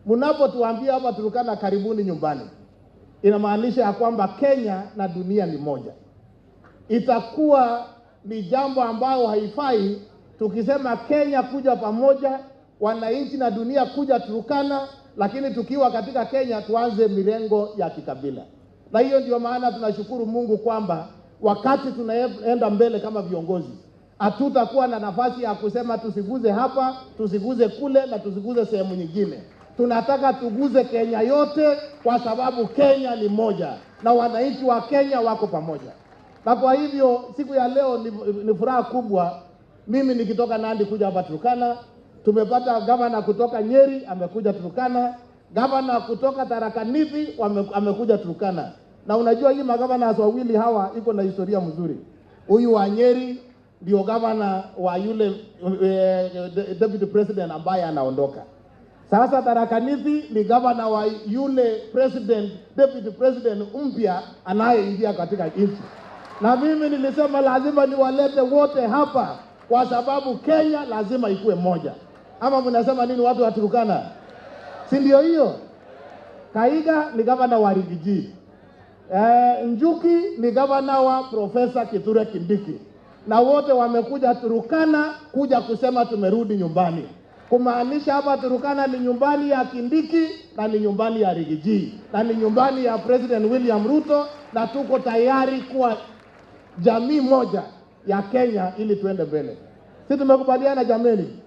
Mnapotuambia hapa Turkana karibuni nyumbani, inamaanisha ya kwamba Kenya na dunia ni moja. Itakuwa ni jambo ambayo haifai tukisema Kenya kuja pamoja, wananchi na dunia kuja Turkana, lakini tukiwa katika Kenya tuanze mirengo ya kikabila. Na hiyo ndio maana tunashukuru Mungu kwamba wakati tunaenda mbele kama viongozi, hatutakuwa na nafasi ya kusema tusiguze hapa, tusiguze kule na tusiguze sehemu nyingine. Tunataka tuguze Kenya yote, kwa sababu Kenya ni moja na wananchi wa Kenya wako pamoja. Na kwa hivyo siku ya leo ni furaha kubwa mimi nikitoka Nandi kuja hapa Turkana. Tumepata gavana kutoka Nyeri amekuja Turkana, gavana kutoka Tharaka Nithi amekuja Turkana. Na unajua hii magavana wawili hawa iko na historia mzuri. Huyu wa Nyeri ndio gavana wa yule deputy president ambaye anaondoka. Sasa Tharaka Nithi ni gavana wa yule deputy president mpya anayeingia katika nchi. Na mimi nilisema lazima niwalete wote hapa kwa sababu Kenya lazima ikuwe moja. Ama mnasema nini watu wa Turkana? Si ndio hiyo? Kaiga ni gavana wa Rigiji. Njuki ni gavana wa Profesa Kithure Kindiki. Na wote wamekuja Turkana kuja kusema tumerudi nyumbani. Kumaanisha hapa Turkana ni nyumbani ya Kindiki na ni nyumbani ya Rigiji na ni nyumbani ya President William Ruto, na tuko tayari kuwa jamii moja ya Kenya ili tuende mbele. Sisi tumekubaliana jameni.